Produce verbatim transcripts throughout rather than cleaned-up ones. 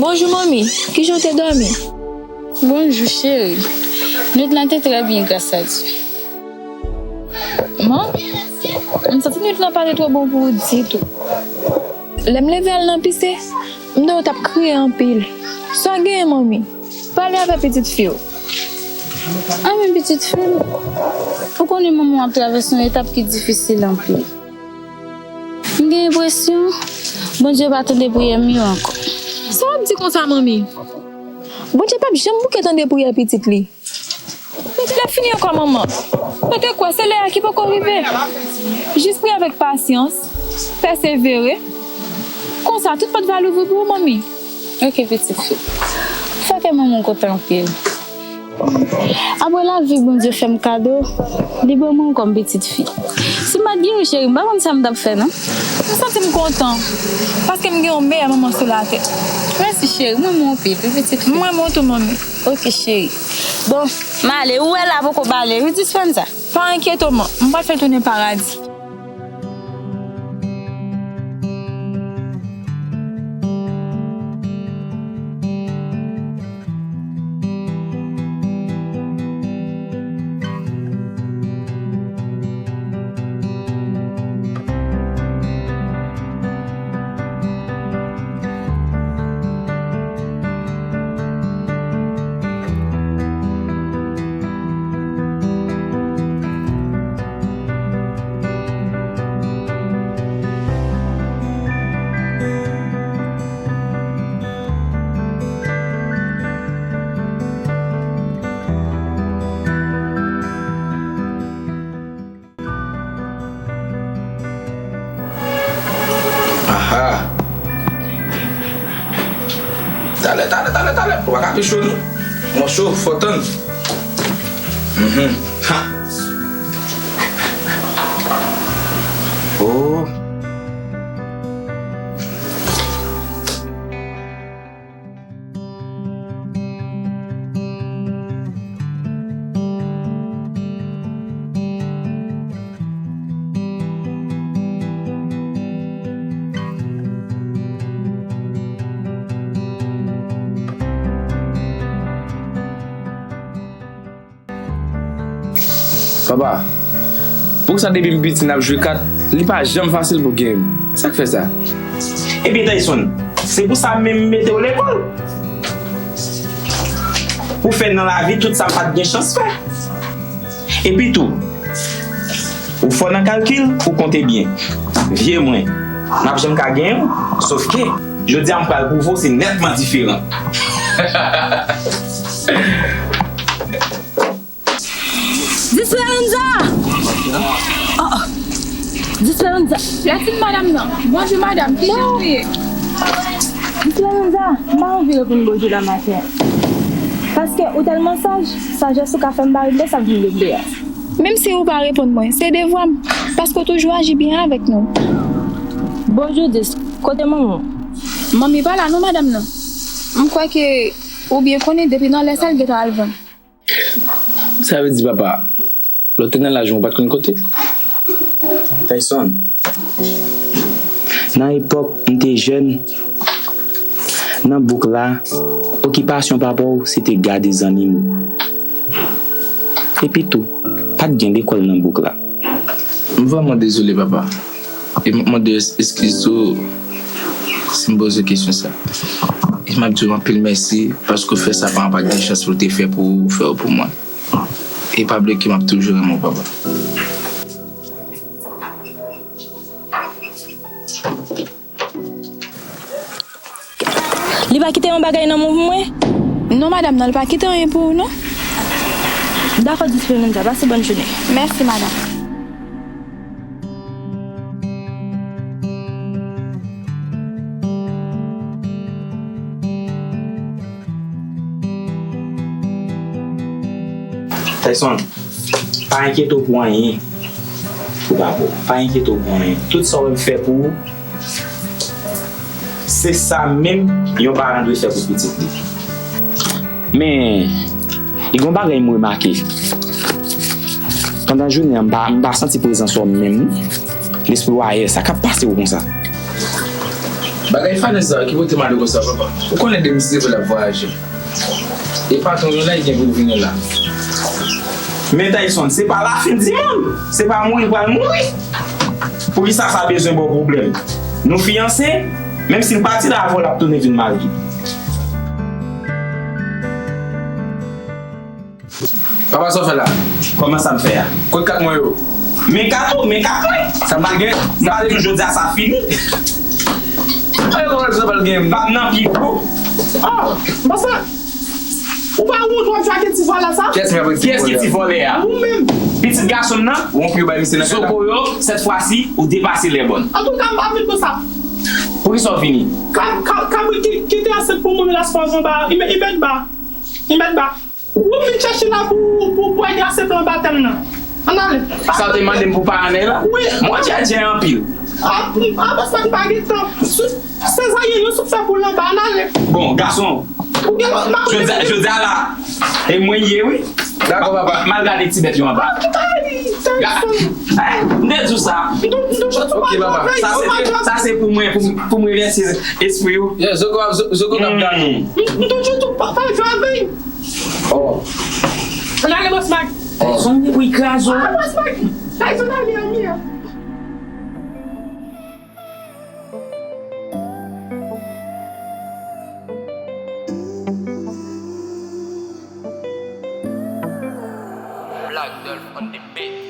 Bonjou, manmi. Kijan w te dòmi? Bonjou, cheri. Nwit lan te trè byen, gras a Dye. Bon, m santi nwit lan pa te twò bon pou ou ditou. Lè m leve al nan pise, m wè w t ap kriye anpil. Sa w genyen, manmi? Pale avèk pitit fi w. Anben, pitit fi m, ou konnen manman w ap travèse yon etap ki difisil anpil. M gen enpresyon Bondye pa tande priyè m yo ankò. Sa w ap di konsa, manmi? Bondye p ap janm bouke tande priyè pitit li. Lè fini ankò, manman. Mwen te kwè se lè a ki poko rive. Jis priye avèk pasyans, pèsevere. Konsa, tout pòt va louvri pou ou, manmi. Ok, pitit fi. Sa fè manman w kontan anpil. Apre lavi Bondye fè m kado, li ban mwen w kòm pitit fi. Si m pa t gen ou, cheri, m pa konn sa m t ap fè, non. M santi m kontan, paske m gen yon meyè manman sou latè. Mèsi, cheri. Mwen, mwen, pitit, pitit fi. Mwen, mwen tou, manmi. Ok, cheri. Bon, m ale. Ou wè la poko bale, wi, Dispensa. Pa enkyete w, man. M pral fè l tounen paradi. Aha. Talè, talè, talè, talè. Ou pa ka pi cho, non. Mwen cho, fò tann. Mhm. Ha. Oh. Papa, poukisa depi m piti n ap jwe kat, li pa janm fasil pou genyen m? Sa k fè sa? Ebyen, Tayson, se pou sa menm m mete w lekòl. Pou fè nan lavi tout sa m pa t gen chans fè. Epi tou, ou fò nan kalkil, ou konte byen. Vye mwen, n ap janm ka genyen w, sòf ke jodi a m pral pwouve w se nètman diferan. Disperanza! Oh, oh. Disperanza! Latin madanm nan. Bonjou, madanm. Kijan w ye? Disperanza, m pa anvi reponn bonjou nan maten an. Paske ou tèlman saj, sajès ou ka fè m pa regle sa m vin regle a. Menm si ou pa reponn mwen, se devwa m. paske w toujou aji byen avèk nou. Bonjou, Dis. Kote manman w? Manmi pa la non, madanm nan. M kwè ke ou byen konnen depi nan lè sa l gentan al vann. Sa vle di, papa, lè w te nan laj mwen, ou pa t konn kote? Tayson, nan epòk m te jèn, nan bouk la, okipasyon papa w se te gade zannimo. Epi tou, pa t gen lekòl nan bouk la. M vrèman dezole, papa. E m ap mande w eskiz tou si m poze w kesyon sa. E m ap di w anpil mèsi paske w fè sa pa anba gen chans pou l te fè pou ou, fè w pou mwen. E pa bliye ke m ap toujou renmen w, papa. Li pa kite yon bagay nan men w pou mwen? Non, madanm nan, li pa kite anyen pou ou, non. Dakò, Dispensa, pase bòn jounen. Mèsi, madanm. Tayson, pa enkyete w pou anyen pou papa w. Pa enkyete w pou anyen. Tout sa w wè m fè pou ou, se sa menm yon paran dwe fè pou pitit li. Men, gen yon bagay m remake. Pandan jounen an, m pa, m pa santi prezans ou menm, non. Lespri w ayè, sa k ap pase w konsa? Bagay Vanessa ki pote m ale konsa, papa. Ou konnen demen se leve l ap vwayaje. E patwon yo la, li gen pou l vini la. Men Tayson, se pa lafen di monn. Se pa mouri l pral mouri. Poukisa sa bezwen ba w pwoblèm? Nou fiyanse, menm si l pati la avè w, l ap tounen vin marye. Papa, sa w fè la? Kòman sa m fè a? Kot kat mwen yo? Men kat ou, men kat mwen. Sa m pa gen? M pa di jodi a sa fini. Ay, kòman sa pa l gen? M pa nan pi gwo. Oh, papa. Ou pa wont w ap jake ti vòlè sa? Kiyès ki ti vòlè a? Ou menm. Pitit gason m nan? Ou wonp yo bay misye nan kaka. Zoko yo, sèt fwa si, ou depase lèbòn. Antouka, m pa vin pou sa. Poukisa w vini? Ka, ka, kabrit ki, ki te ansent pou moun la se pa yon ba, li mèt, li mèt ba. Li mèt ba. Ou vin chèche la pou, pou, pou ede aseplan batèm nan. Ann ale. Sa w te mande m pou paranèy la? Wi. Mwen djèdjè anpil. A, a, paske m pa gen tan. Sou, sezaryen, yo sot fè pou l anba, ann ale. Bon, gason. Ou gen lòt mari. Jodi a, jodi a la, e mwen ye, wi. Dakò, papa. M al gade ti bèt yo anba. Ay, Tayson. Ga-, ay, m te di w sa. M tou, m toujou tou pa travay. Sa se, sa se pou mwen, pou, pou m revèse espri w. Yeah, Zoko ap, Zo-, Zoko ap gade w. M, m toujou tou pa, pa travay. Oh. Ann ale, Bòs Mike. Oh. Tayson gen pou l kraze w. Ah, Bòs Mike. Tayson ale an miyè. Black Dolph on the beat.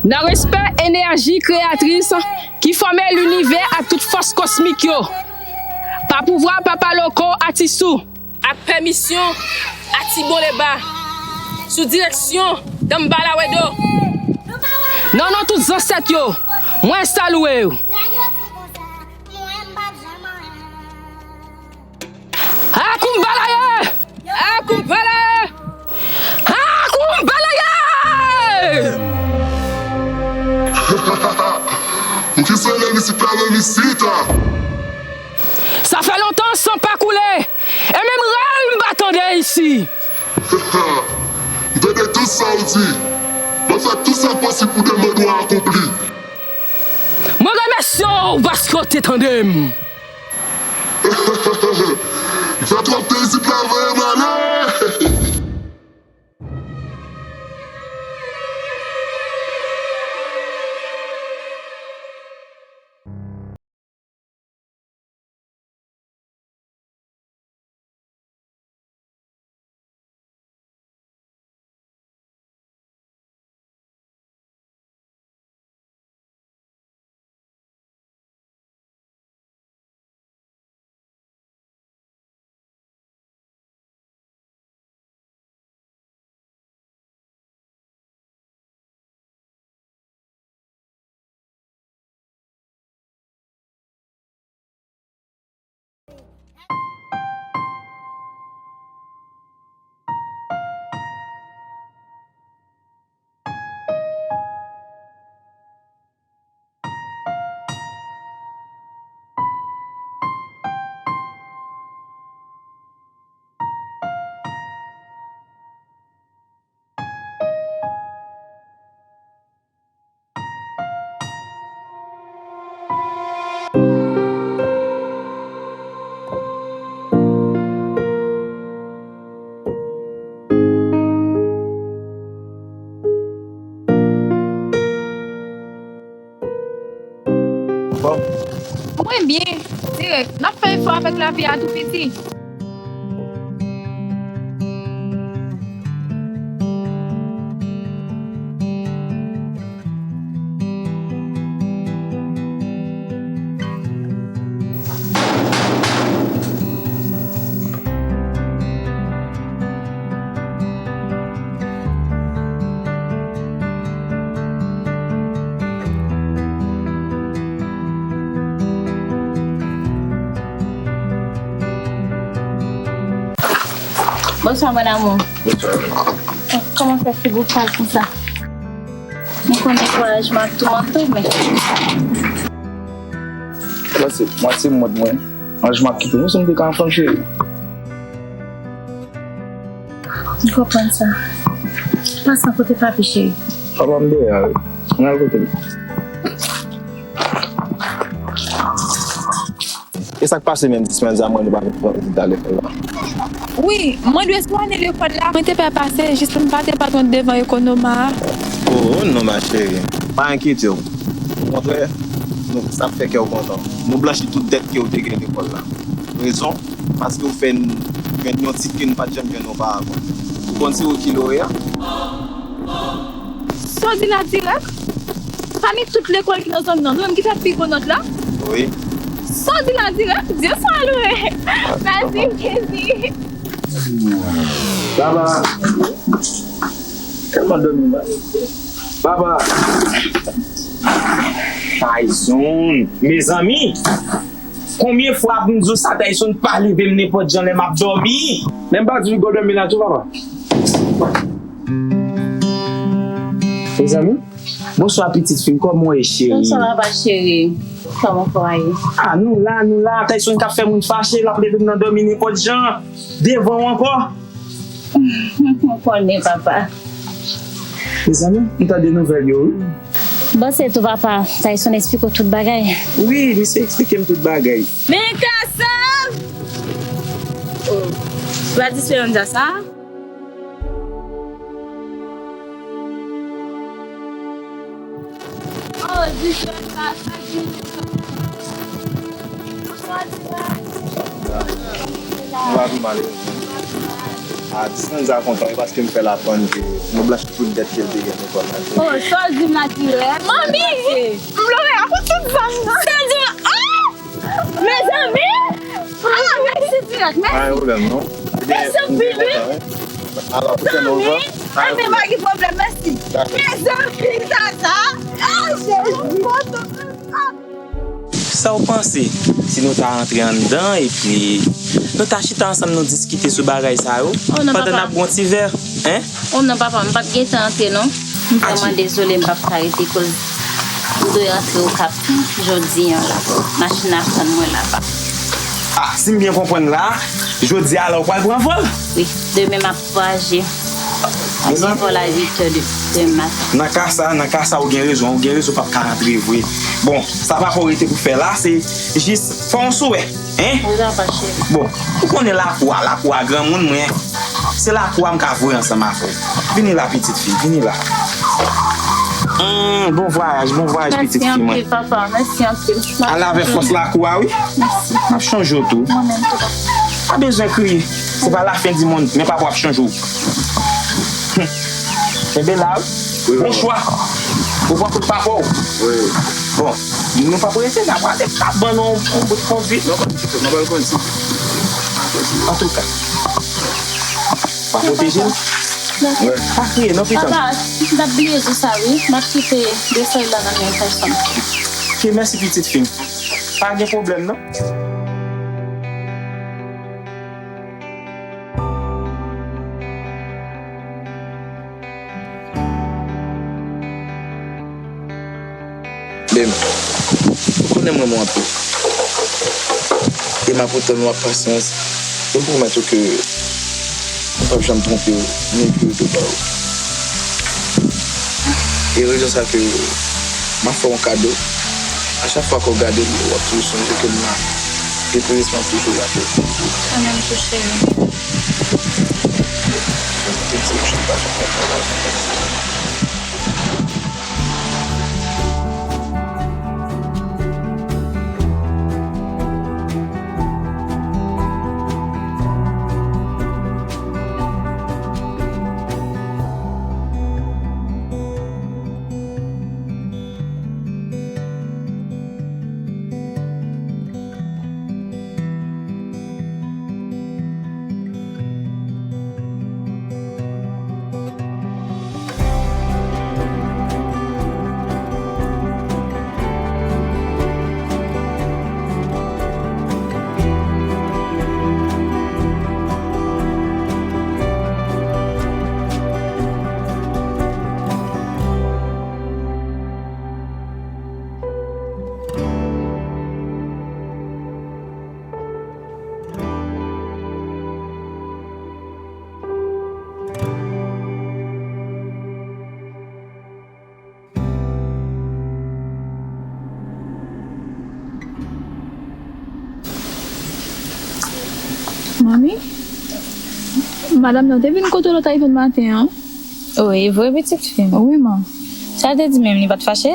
Nan respè enèji kreyatris ki fòme linivè ak tout fòs kosmik yo, pa pouvwa Papa Loko Atisou, ak pèmisyon Atiboleba, sou direksyon Danmbala Wedo. Nan non tout zansèt yo, Mwen sa louwe yo. Nèg yo di konsa, mwen m p ap janm anyen. Akoumbalayé! Akoumbalayé! Akoumbalayé! Poukisa w leve isit la menm isit a? Sa fè lontan san pa koule, e menm rèl m pa tande isi. M tande tout sa w di. M ap fè tout sa k posib pou demann ou a akonpli. Mwen remèsye w paske w te tande m. M fè twòp tan isit la, voye m ale. Mwen byen, dirèk. N ap fè efò avèk lavi a tou piti. Bonswa, mon amour. Bonswa. Kòman fè figi w pal konsa? Mwen konnen kouwaj m ap tou manke w, men. Sa se mwatye mòd mwen. Anj m ap kite nou si m te ka anfan cheri. M konprann sa. Pase kote papi cheri. Papa m dèyè a wi. Ann al kote l. E sa k pase menm ti semèn sa mwen nou pa vin pran pitit la lekòl la? Wi, mwen dwe sou ane lekòl la. Mwen te pè pase, jis pou m pa te patwon devan ekonoma a. Oh, oh, non, ma chérie. Pa enkyete w. Okontrè, nou, sa ap fè kè w kontan. Nou blanchi tout dèt ke w te gen lekòl la. Rezon? Paske w fè n jwenn yon tit ke n pa t janm jwenn oparavan. Ou konn se ou ki lore a? Sa w di la dirèk? Pami tout lekòl ki nan zòn nan, nou menm ki fè pi gwo nòt la? Wi. Sa w di la dirèk? Dye swa lwe! Mèsi, Jezi! Baba! Tèlman dòmi, ba. Baba! Tayson! Mezanmi! Konbyen fwa pou m di w sa, Tayson pa leve m nenpòt jan lè m ap dòmi? Men m pa di w gwo dòmi la tou, papa. Mezanmi, bonswa pitit fi m, kòman w ye cheri? Bonswa papa cheri, kòman kò a ye? Ah, nou la, nou la, Tayson k ap fè moun fache, l ap leve m nan dòmi nenpòt jan, devan w ankò. M konnen, papa. Mezanmi, m tande nouvèl yo, wi. Bon, se tou, papa. Tayson eksplike w tout bagay. Wi, misye eksplike m tout bagay. Men Kasav! Oh, pa di Speranza sa? Oh, di Speranza sa, di Speranza. Ou pa pi mal, wi. A, Speranza kontan, wi, paske m fè l aprann ke nou blanchi tout dèt ke l te gen lekòl la. Oh, sa w di m la dirèk. Manmi! M plore a pou tout zòn nan. Sa w di m la, oh! Mezanmi! Ah, mèsi dirèk, mèsi. Pa gen pwoblèm, non. Mèsi anpil, wi. Mezanmi! Ebyen, pa gen pwoblèm, mèsi. Dakò. Mezanmi, sa Sa? Sa w panse si nou ta rantre anndan epi nou ta chita ansanm, nou diskite sou bagay sa yo pandan n ap bwè yon ti vè? Hein? Oh non, papa, m p ap gentan antre non. M vrèman dezole, m p ap ka rete koz m dwe antre Okap jodi a la. Machin ap tann mwen laba. Ah, si m byen konprann la, jodi a la w pral pran vòl? Wi, demen m ap vwayaje. M pran vòl a uit è de, demen maten. Nan ka sa, nan ka sa, ou gen rezon, ou gen rezon, w p ap ka rantre vre. Bon, sa papa w rete pou fè la, se jis fè yon souwè. Hein? Wi, papa cheri. Bon, ou konnen lakou a, lakou a granmoun mwen. Se lakou a m ka voye ansanm avè w. Vini la, pitit fi, vini la. Hmm, bon vwayaj, bon vwayaj, pitit fi mwen. Mèsi anpil, papa, mèsi anpil. Al avè fòs lakou a, wi. Mèsi. M ap chanje w tou. Mwen menm tou, papa. Pa bezwen kriye. Se pa lafen di mond, men papa w ap chanje w. Kenbe la, wi. Wi, papa. Bon chwa. Ou pran kout papa w. Wi. Bon, nou p ap rete, n ap ale, n ap ban nou yon bout konvit. Non, pa di tout, non, pa l konn si. Antouka, pa pwoteje l. Dakò. Pa kriye, non, pitit. Papa, m t ap bliye di sa, wi. M ap kite de fèy la nan men pèsonn. Ok, mèsi, pitit fi m. Pa gen pwoblèm, non. Babe, ou konnen m renmen w anpil. E m ap tann ou ak pasyans. E m pwomèt ou ke m p ap janm twonpe w, ni pli w de ba w. E rezon sa ke m ap fè w yon kado. A chak fwa ke w gade l, w ap toujou sonje ke m la. Depi restan toujou la pou ou. Ou menm tou, cheri. Manmi, madanm nan te vin kote w lòt ayvèn maten an. O, e vre, pitit fi m? Wi, man. Sa l te di menm, li pa t fache?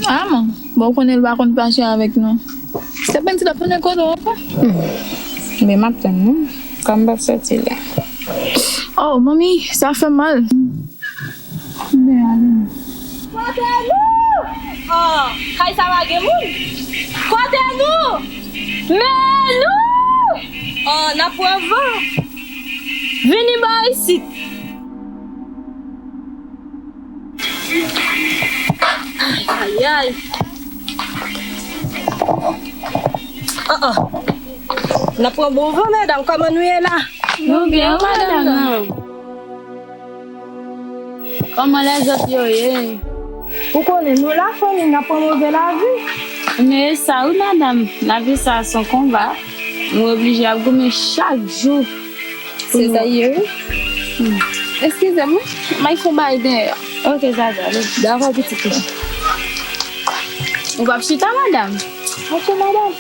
A, man. Bon, ou konnen l pa konn fache avèk nou. Se penn ti l ap tounen kote w ankò. Hmm. Men m ap tann nou. Kòm m p ap soti la. Oh, manmi, sa fè m mal. Ben, ale non. Kote nou? Oh, kay sa pa gen moun. Kote nou? Men nou! Oh, n ap pran van. Vini bò isit. Ay, ay, ay. Ah, ah. N ap pran bon van, medam. Kòman nou ye la? Nou byen, madanm nan. Kòman lèzòt yo ye? Ou konnen, nou la fanmi, n ap pran move lavi. Men e sa wi, madanm. Lavi sa se yon konba. Nou oblije ap goumen chak jou. Se sa ye, wi. Hmm. Eskize m, wi. M al fè yon bagay dèyè. Ok, Zaza, ale. Dakò, pitit mwen. Ou p ap chita, madanm? Ok, madanm.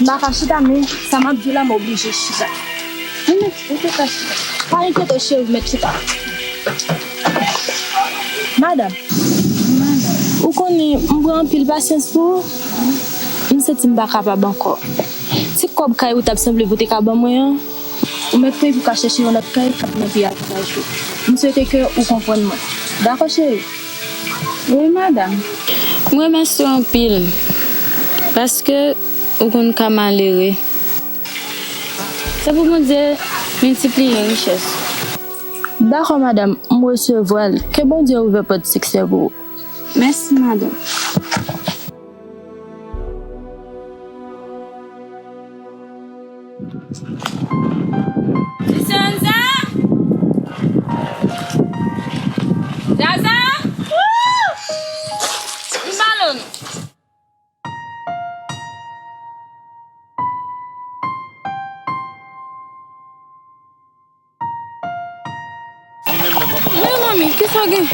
M pa ka chita, men sa m ap di w la, m oblije chita. Wi, men, ou te ka chita. Pa enkyete w, cheri, w mèt chita. Madanm, ou konnen, m pran anpil pasyans pou ou. M santi m pa kapab ankò. Ti kòb kay ou t ap sanble pou w te ka ban mwen an, ou mèt prevwa chèche yon lòt kay k ap nan pi avantaj ou. M swete ke ou konprann mwen. Dakò, cheri? Wi, madanm. M remèsye w anpil, paske ou konn ka malere. Se pou Bondye miltipliye richès ou. Dakò, madanm. M resevwa l. Ke Bondye ouvè pòt siksè pou ou. Mèsi, madanm. Sisyanza! Zaza! Wouh! Vin balon nou. Men manmi, kisa w gen?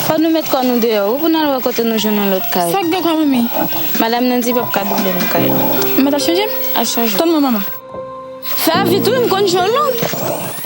Fò nou met kò nou deyò, wi, pou n al wè kote nou jwenn yon lòt kay. Sa k gen kwa, manmi? Madanm nan di pap ka double nou kay la. Mèt ap chanje m? Al chanje. Tann mwen, manman. Fè vit, wi, m konn jwe long.